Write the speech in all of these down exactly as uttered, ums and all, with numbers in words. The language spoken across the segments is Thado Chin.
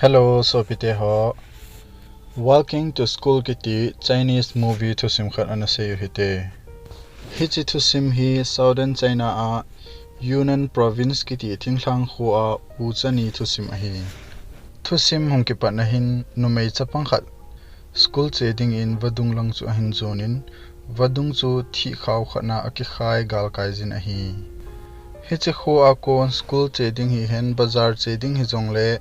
Hello, sopite ho. Walking to School kiti Chinese movie thusim khat ana sei u hite. Hiche thusim hi Southern China a Yunnan Province kiti thinglhang kho a Wuchang thusim ahi. Thusim hung kipatna hin numei chapang khat school che dingin vadung lang chu ahin jonin, vadung chu thihkhao khat na akikhai galkai jin ahi. Hiche kho a kon school che ding hihen bazar che ding hijongle,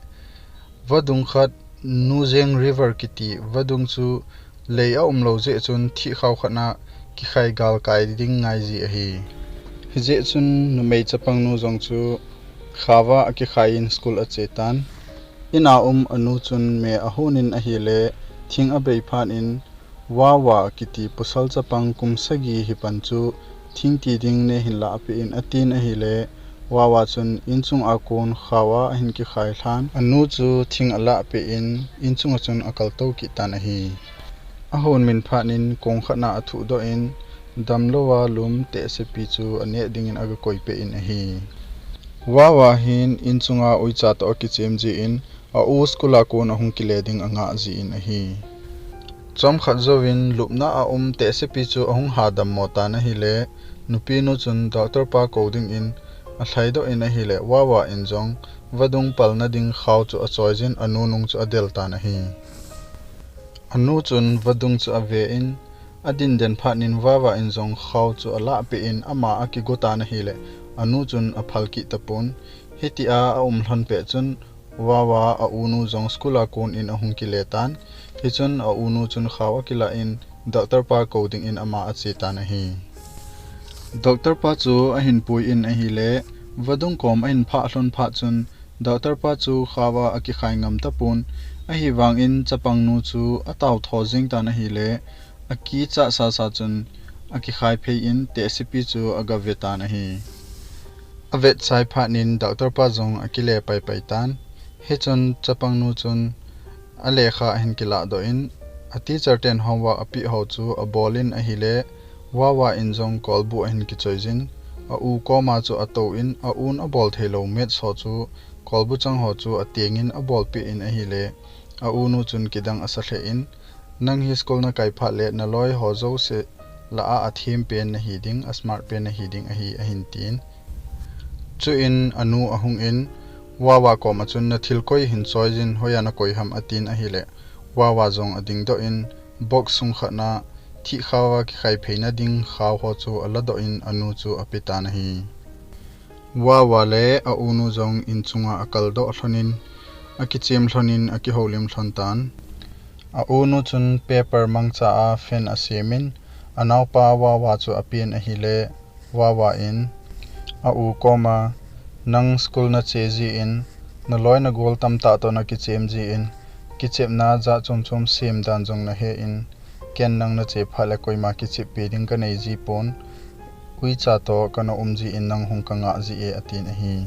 vadung khat Nujeng River kiti vadung chu lei aumlou jeh chun thihkhao khat na kikhai galkai ding ngai ji ahi. Hijeh chun numei chapang nu jong chu khao a akikhai in school ache tan. In a um anu chun me ahonin ahile, thing abei phat in Wawa kiti pasal chapang kum sagi hi pan chu thing ti ding neihin lahpeh in atin ahile, Wawa chun inchung a kon khao a ahin kikhai lhan, anu chu thing alahpeh in inchung a chun akaltou kit tan ahi. Ahon min phat in kong khat na athuhdoh in, damlou a lum tehsepi chu aneh dingin aga koipeh in ahi. Wawa hin inchung a uicha toh akichem jin, a u school a kon ahung kile ding angah jin ahi. Chomkhat jouvin lupna a um tehsepi chu ahung hadammo tan ahile, nupi nu chun doctor pa kou dingin alhaidoh in ahile, Wawa in jong vadung palna ding khao chu achoi jin anu nung chu adel tan ahi. Anu chun vadung chu ave in, adin den phat in Wawa in jong khao chu alahpeh in ama akigo tan ahile, anu chun aphal kit tapon. Hitia aum lhon pet chun Wawa a unu jong school a kon in ahung kile tan. Hichun a unu chun khao akilah in doctor pa kou dingin ama ache tan ahi. Doctor pa chu ahin pui in ahile, vadung kom ahin phah lhon phat chun, doctor pa chu khao a akikhai ngam tapon, ahivangin chapang nu chu atao tho jing tan ahile, akichat sasa chun akikhai phei in tehsepi chu aga ve tan ahi. Avet chai phat in doctor pa jong akile paipai tan. Hichun chapang nu chun alekha ahin kilahdoh in, a teacher ten homework apeh ho chu abol in ahile, Wawa in jong kolbu ahin kichoi jin, a u koma chu atou in, a un abol theilou maths ho chu kolbu chang ho chu ateng in abolpeh in ahile, a unu chun kidang asa lheh in, nang hi school nakai phat le naloi ho jouse lah a athem pen nahi ding, a smart pen nahi ding ahi, ahin tin. Chuin anu ahung in, Wawa koma chun nathil koi hin choi jin, hoiya nakoi ham atin ahile, Wawa jong adingdoh in, box sung khat na thihkhao a kikhai pheina ding khao ho chu aladoh in anu chu ape tan ahi. Wawa le a unu jong inchung a akaldoh lhon in, akichem lhon in akihoulim lhon tan. A unu chun paper mangcha a fan asem in, anaopa Wawa chu apen ahile, Wawa in, a u koma, nang school nache jin, naloi nagol tamtah toh nakichem jin, kichepna jat chom chom sem dan jong nahe in, ken nang nache phat le koima kichep peh ding kanei ji pon, uicha toh kana um jin nang hung kangah ji e atin ahi.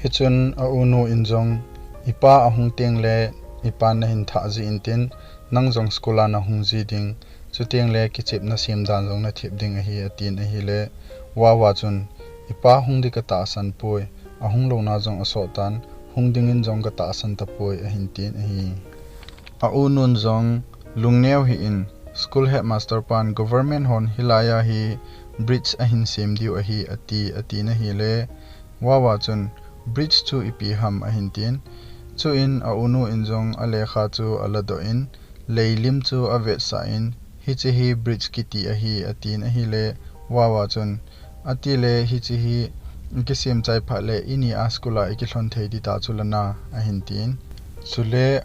Hichun a unu in jong, ipa ahung teng le, ipan nahin thah ji intin, nang jong school a nahung ji ding, chuteng le kichepna sem dan jong nathep ding ahi atin ahile, Wawa chun, ipa hung ding katahsan poi, ahung louna jong asot tan, hung dingin jong katahsan tapoi ahin tin ahi. A unun jong lungneo hih in, school headmaster pan government hon hilai a hi bridge ahin sem diu ahi ati, atin ahile, Wawa chun, bridge chu ipi ham ahin tin. Chuin a unu in jong alekha chu aladoh in, leilim chu avetsah in, hiche hi bridge kiti ahi atin ahile, Wawa chun, atile hiche hi ikisem chai phat le ini a school a ikilhon thei ding ta chu lana ahin tin. Chule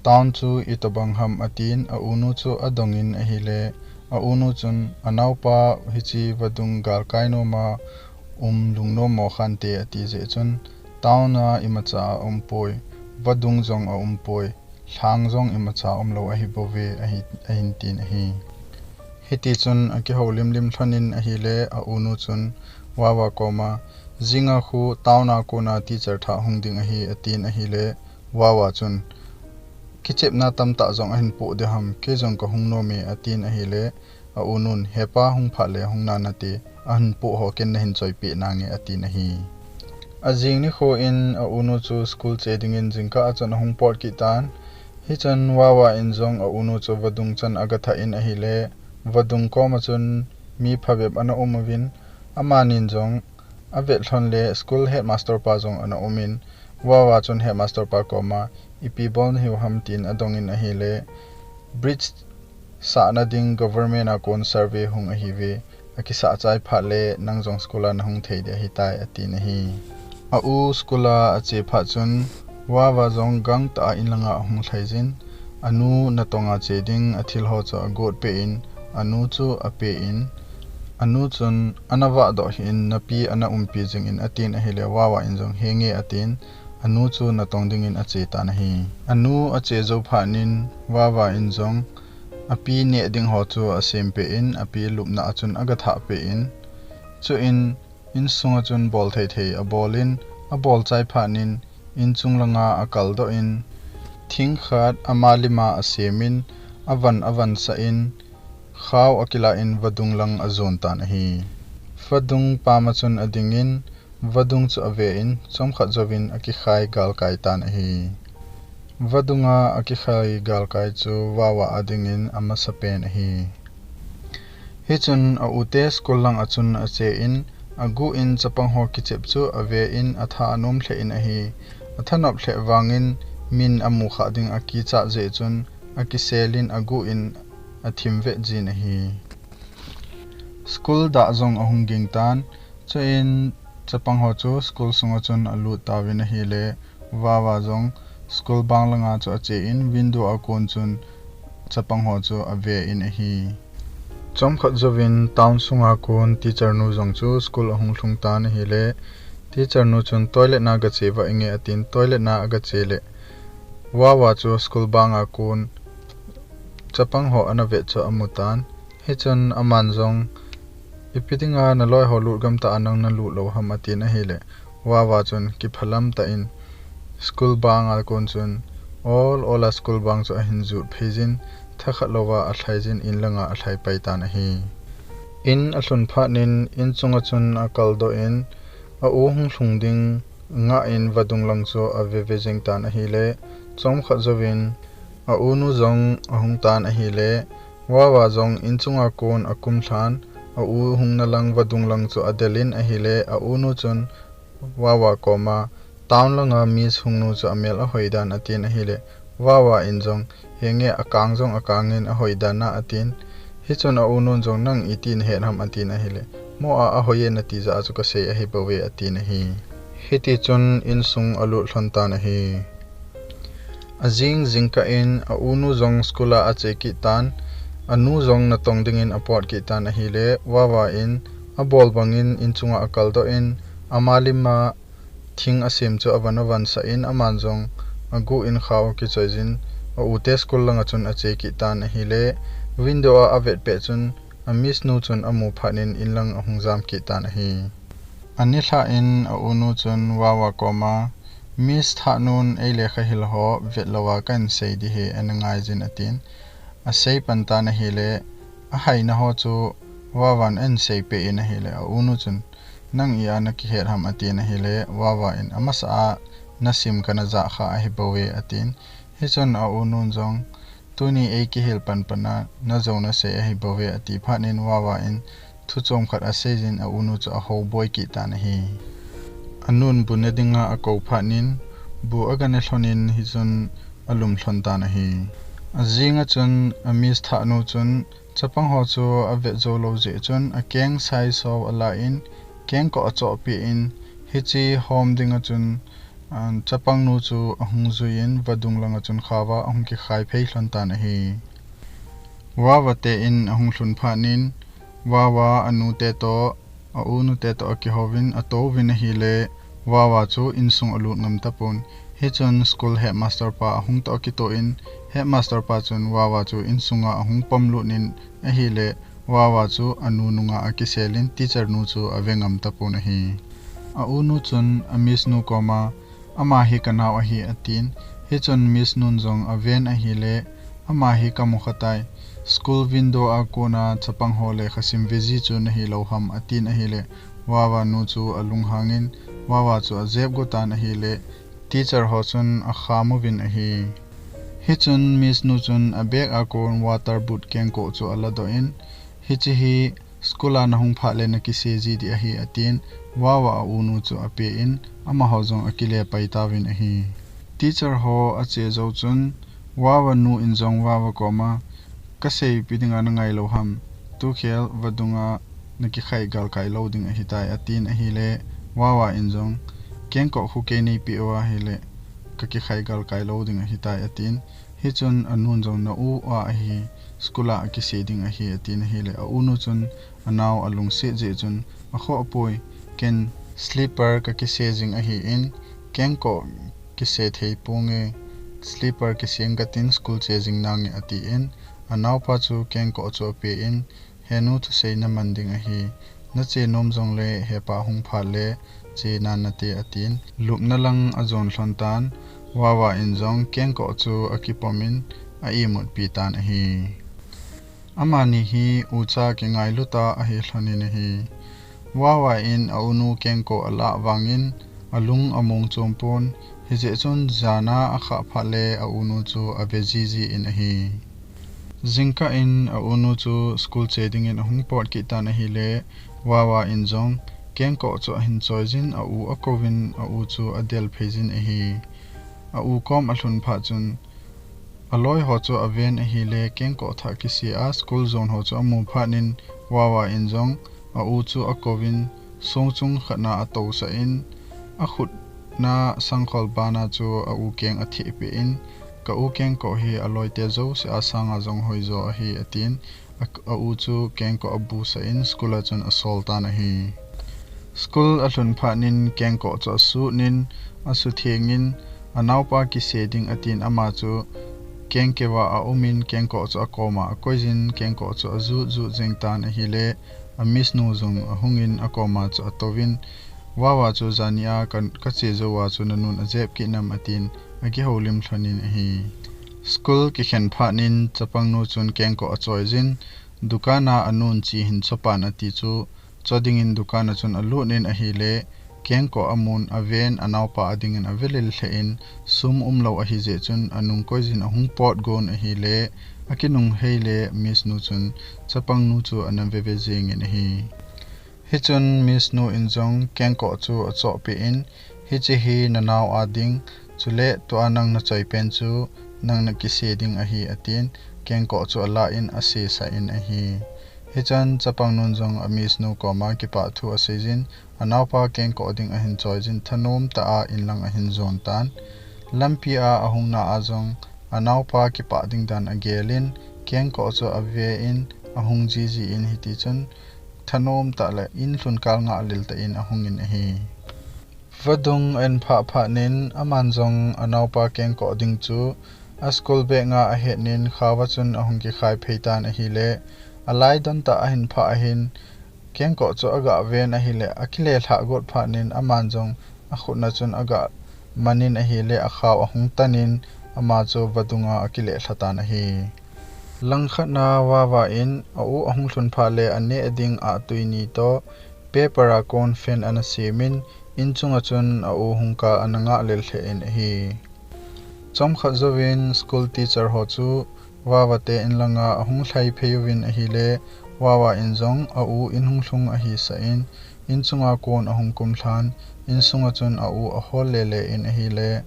town chu itobang ham atin, a unu chu adong in ahile, a unu chun anaopa hiche vadung galkai nom a um lungnom mo khante ati jeh chun, town a imacha aumpoi, vadung jong aumpoi, lhang jong imacha umlou ahibouve ahi, ahin tin ahi. Hitichun akihoulim lim lhon in ahile, a unu chun Wawa koma, jinga khu town a kona teacher thah hung ding ahi atin ahile, Wawa chun, kichepna tamtah jong ahin poh ding ham, kei jong kahung nom e atin ahile, a unun, hepa hung phat le hung nanate, ahin poh ho ken nahin choipeh nange atin ahi. Ajing nikho in a unu chu school che dingin jingkah a chun ahung pot kit tan. Hichun Wawa in jong a unu chu vadung chan aga thah in ahile, vadung koma chun mi phabep ana um uvin, amanin jong avet lhon le school headmaster pa jong ana um in, Wawa chun headmaster pa koma, "Ipi bol nahiu ham?" tin adong in ahile, "Bridge sahna ding government a kon survey hung ahiuve, akisah chai phat le nang jong school a nahung thei ding ahitai," atin ahi. A u school a ache phat chun, Wawa jong gangtah a inlanga ahung lhai jin, anu natong a che ding athil ho chu agot peh in, anu chu ape in, anu chun, "Ana vah doh hih in, napi ana umpi jing in," atin ahile, Wawa in jong, "Henge," atin, anu chu natong dingin ache tan ahi. Anu ache jou phat in, Wawa in jong, api neh ding ho chu asem peh in, api lupna a chun aga thah peh in, chuin, insung a chun bol thei thei abol in, abol chai phat in, inchung langa akal doh in, thing khat ama lim a asem in, avan avan sah in, khao akila in vadung lang ajon tan ahi. Vadung pam a chun ading in, vadung chu ave in, chomkhat jouvin akikhai galkai tan ahi. Vadung a akikhai galkai chu Wawa ading in amasa pen ahi. Hichun a u te school lang a chun ache in, aguh in chapang ho kichep chu ave in, atha anom lheh in ahi. Athanop lheh vangin min amu khah ding akichat jeh chun, akisel in aguh in athim vet jin ahi. School dah jong ahung ging tan, chuin chapang ho chu school sunga chun alut tauvin ahile, Wawa jong school bang langa chu ache in, window a kon chun chapang ho chu ave in ahi. Chomkhat jouvin town sunga kon teacher nu jong chu school ahung lhung tan ahile, teacher nu chun, "Toilet na gache vah inge," atin, toilet na agache le, Wawa chu school bang a kon chapang ho ana vet chu amu tan. Hichun aman jong, "Ipi dinga naloi ho lut gam tah a nang nalut lou ham?" atin ahile, Wawa chun kiphalam tah in school bang a kon chun ol ol a school bang chu ahin jut phei jin, thakhat louva alhai jin, in langa alhai pai tan ahi. In alhun phat in, inchunga chun akal doh in, a u hung lhung ding ngah in vadung lang chu ave ve jeng tan ahile, chomkhat jouvin a u nu jong ahung tan ahile, Wawa jong inchunga kon akum lhan, a u hung na lang vadung lang chu adel in ahile, a u nu chun Wawa koma, "Town langa Miss hung nu chu amel ahoi dan," atin ahile, Wawa in jong, "Henge, akang jong akang in ahoi dan a," atin. Hichun a u nun jong, "Nang iti nahet ham?" atin ahile, "Mo a ahoi e nati jeh a chu kasei ahi bou ve," atin ahi. Hiti chun insung alut lhon tan ahi. Ajing jingkah in a u nu jong school a ache kit tan, anu jong natong dingin apot kit tan ahile, Wawa in abol bangin inchunga akal doh in, ama lim a thing asem chu avan avan sah in, aman jong aguh in khao akichoi jin, a u te school langa chun ache kit tan ahile, window a avet pet chun a Miss nu chun amu phat in inlang ahung jam kit tan ahi. Ani lhah in a u nu chun Wawa koma, "Miss Thanun ei lekha hil ho vet louva kahin sei ding ahi, ana ngai jin," atin. Asei pan tan ahile, ahaina ho chu Wawan ahin sei peh in ahile, a u nu chun, "Nang i a nakihet ham?" atin ahile, Wawa in, "Amasa a nasim kana jah kha ahi bou ve," atin. Hichun a u nun jong, "Tuni ei kihil pan pan a najou nasei ahi bou ve," ati phat in Wawa in thu chom khat asei jin a u nu chu ahou boi kit tan ahi. Anun bu ne dinga akou phat in bu aga ne lhon in hichun alum lhon tan ahi. Ajing a chun a Miss Thanu chun chapang ho chu avet jou lou jeh chun akeng sai so ala in kengkoh achoh peh in hiche hom dinga chun, an, chapang nu chu ahung jui in vadung langa chun khaova ahung kikhai phei lhon tan ahi. Wawa te in ahung lhun phat in Wawa anu te toh, a u nu te toh akihouvin atouvin ahile, Wawa chu insung alut ngam tapon. Hichun school headmaster pa ahung toh akitoh in, headmaster pa chun Wawa chu insunga ahung pom lut in ahile, Wawa chu anu nunga akisel in teacher nu chu ave ngam tapon ahi. A u nu chun a Miss nu koma, "Ama hi kanao ahi," atin. Hichun Miss nun jong aven ahile, "Ama hi kamu kha tai. School window a kona chapang ho lekha sim ve ji chu nahi lou ham?" atin ahile, Wawa nu chu alunghang in, Wawa chu ajep go tan ahile, teacher ho chun akham uvin ahi. Hichun Miss nu chun abag a kon water boot kengkoh chu aladoh in, hiche hi school a nahung phat le nakise ji ding ahi atin, Wawa a unu chu apen, amaho jong akile pai tauvin ahi. Teacher ho ache jou chun, Wawa nu in jong Wawa koma, kaseipi dinga nangai lou ham, tukhel vadunga nakikhai galkai lou ding ahitai atin ahile, Wawa in jong, kengkoh khu kei neipeh uva ahile, kakikhai galkai lou ding ahitai atin, hichun anun jong na u a ahi, school a akise ding ahi atin ahile, a unu chun anao alungset jeh chun, akhoh apoi, ken slipper kakise jing ahin, kengkoh kise thei ponge, slipper kiseng katin school che jing nange atin, anaopa chu kengkoh chu apen, He nu, thusei naman ding ahi, nache nom jongle hepa hung phat le che nanate atin, lupna lang ajon lhon tan, Wawa in jong kengkoh chu akipomin a-imutpi tan ahi. Amani hi ucha kingailuta ahi lhonin ahi. Wawa in a-unu kengkoh alah vangin alung among chompon, hijeh chun jana akhah phat le a-unu chu ave jiji in ahi. Jingkah in a-unu chu school che dingin ahung pot kit tan ahile, Wawa in jong kengkoh chu ahin choijin a-u akouvin a-u chu adel pheijin ahi. A-u kom alhun phat chun, aloi ho chu aven ahile, kengkoh thah kise a school jon ho chu amu phatnin, Wawa in jong a-u chu akouvin, songchung khatna atousah in, akhutna sangkhol bana chu a-u keng athehpeh in, ka-u kengkoh hi aloite jouse a sanga jong hoijo ahi atin, a-u chu kengkoh abusah in school a chun asol tan ahi. School alhun phatnin kengkoh chu asutnin, asuthengin, anaopa kise ding atin ama chu kengkeuva aumin kengkoh chu akoma akoijin kengkoh chu ajut jut jeng tan ahile, a-miss nu jong ahungin akoma chu atouvin, Wawa chu jania ka, kache jouva chu nanun ajep kit nam atin, akihoulim lhonin ahi. School kikhen phatnin chapangnu chun kengkoh achoijin, dukan a anun chi hin chopan ati chu, cho dingin dukan a chun alutnin ahile, kengkoh amun aven, anaopa adingin avelel lheh in, sum umlou ahijeh chun anung koijin ahung pot gon ahile, akinung heile miss nu chun chapangnu chu ana veve jengin ahi. Hichun miss nu in jong kengkoh chu achohpeh in, hiche hi nanao a ding, chule tua nang nachoi pen chu nang nakise ding ahi atin, kengkoh chu alah in asesah in ahi. Hichan chapangnun jong a miss nu koma kipahthu aseijin, anaopa kengkoh ding ahin choijin, thanom tah a inlang ahin jon tan. Lampi a ahungna a jong anaopa kipah ding dan agelin, kengkoh chu ave in ahung jiji in hitichun, thanom tah le inlhun kal ngah lel tah in ahungin ahi. Vadung a-en phah phatnin aman jong anaopa kengkoh ding chu a school bag a ahetnin khaova chun ahung kikhai phei tan ahile, alaidon tah ahin phah ahin, kengkoh chu aga ven ahile, akile lhah got phatnin aman jong akhutna chun aga manin ahile, akhao ahung tanin ama chu vadunga akile lha tan ahi. Langkhatna Wawa in a-u ahung lhun phat le aneh ding ahtui ni toh, paper a kon fan ana semin, inchunga chun a-u hung kal ana ngah lel lheh in ahi. Chomkhat jouvin school teacher ho chu Wawa te inlanga ahung lhai phei uvin ahile, Wawa in jong a-u in hung lhung ahisah in, inchunga kon ahung kumlhan, insunga chun a-u ahol lele in ahile,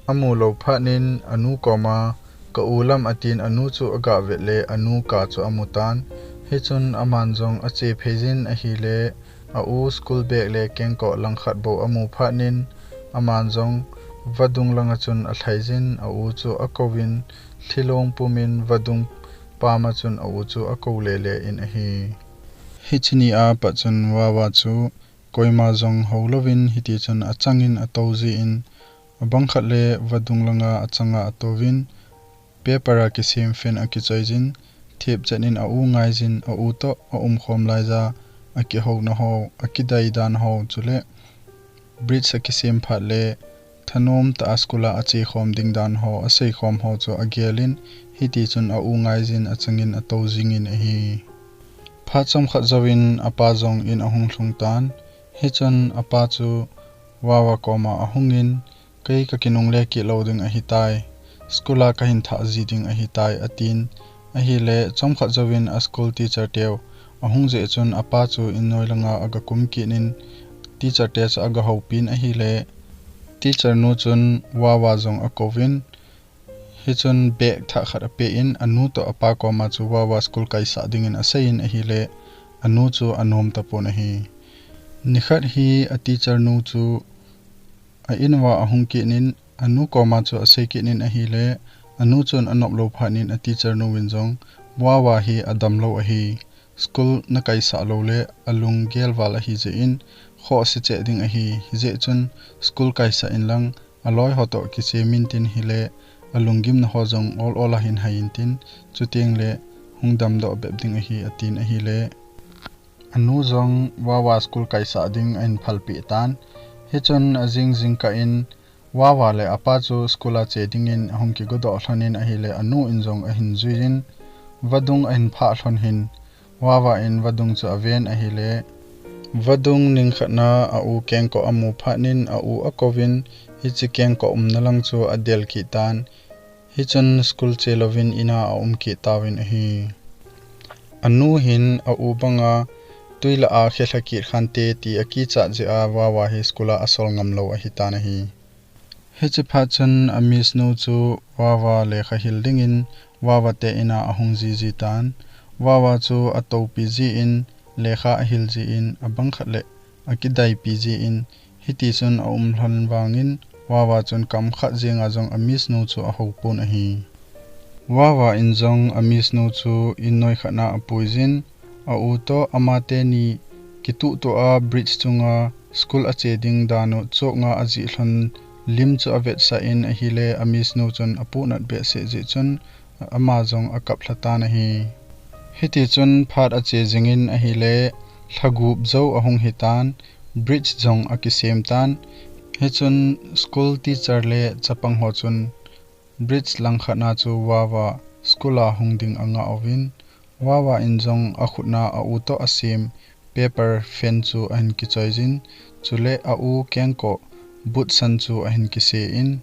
amu lou phatnin anu koma, ka u lam atin anu chu aga vet le anu ka chu amu tan. Hichun aman jong ache pheijin ahile, a-u school bag le kengkoh langkhat bou amu phatnin, aman jong vadung langa chun alhaijin a-u chu akouvin, lhilong pumin vadung pama chun a-u chu akou lele in ahi. Hiche ni a pat chun Wawa chu koima jong houlouvin hitichun achangin atou jin, abang khat le vadung langa achanga atouvin, paper a kisem fan akichoijin, thipchet in a-u ngaijin, a-u toh aumkhom laija akihouna ho, akidei dan ho chule bridge akisem phat le thanom tah a school a achekhom ding dan ho, aseikhom ho chu agelin, hitichun a-u ngaijin achangin atou jingin ahi. Phat chomkhat jouvin apa jong in ahung lhung tan. Hichun apa chu Wawa koma ahungin, kei kakinungle kit lou ding ahitai, school a kahin thah ji ding ahitai, atin. Ahile, chomkhat jouvin a school teacher teu ahung jeh chun apa chu innoi langa aga kum kit in, teacher te chu aga houpin ahile, teacher nu chun Wawa jong akouvin, hichun bag thah khat apen, anu toh apa koma chu Wawa school kaisah dingin aseiyin ahile, anu chu anom tapon ahi. Nikhat hi a teacher nu chu a in uva ahung kit in, anu koma chu asei kit in ahile, anu chun anop lou phat in a teacher nu vin jong, Wawa hi adamlou ahi. School nakaisah loule, alunggel val ahi jeh in, khoh ase cheh ding ahi, hijeh chun school kaisah inlang, aloi ho toh kiche min tin hile, alunggimna ho jong ol ol a hin hai intin, chutengle hung damdoh bep ding ahi, atin ahile. Anu jong Wawa school kaisah ding ahin phalpeh tan. Hichun ajing jingkah in, Wawa le apa chu school a che dingin ahung kigodoh lhonin ahile, anu in jong ahin juiyin, vadung ahin phah lhon hin, Wawa in vadung chu aven ahile, vadung ningkhat na a u kengkoh amu phat in a u akouvin, hiche kengkoh umna lang chu adel kit tan, hichun school che louvin in a aum kit tauvin ahi. Anu hin a u banga twi lah a khelha kit khante ti akichat jeh a Wawa hi school a asol ngam lou ahitan ahi. Hiche phat chun a miss nu chu Wawa lekha hil dingin Wawa te in a ahung jiji tan. Wawa chu atoupi jin lekha ahil jin abang khat le akidaipi jin hitichun aum lhon vangin Wawa chun kamkhat jenga jong a miss nu chu ahoupon ahi. Wawa in jong a miss nu chu innoi khat na apuiyin, a u toh amateni kituhtoh a bridge chunga school ache ding dan u choknga ajih lhon lim chu avetsah in ahile a miss nu chun apohnat behseh jeh chun ama jong akap lhatan ahi. Hitichun phat ache jingin ahile lhagup jou ahung hitan, bridge jong akisem tan. Hichun school teacher le chapang ho chun bridge langkhat na chu Wawa school a hung ding angah uvin, Wawa in jong akhut na a u toh asem paper fan chu ahin kichoiyin, chule a u kengkoh boot san chu ahin kise in,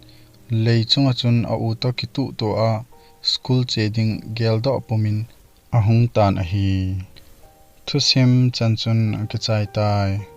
lei chunga chun a u toh kituhtoh a school che ding geldoh pumin ahung tan ahi. Thusim chan chun akichai tai.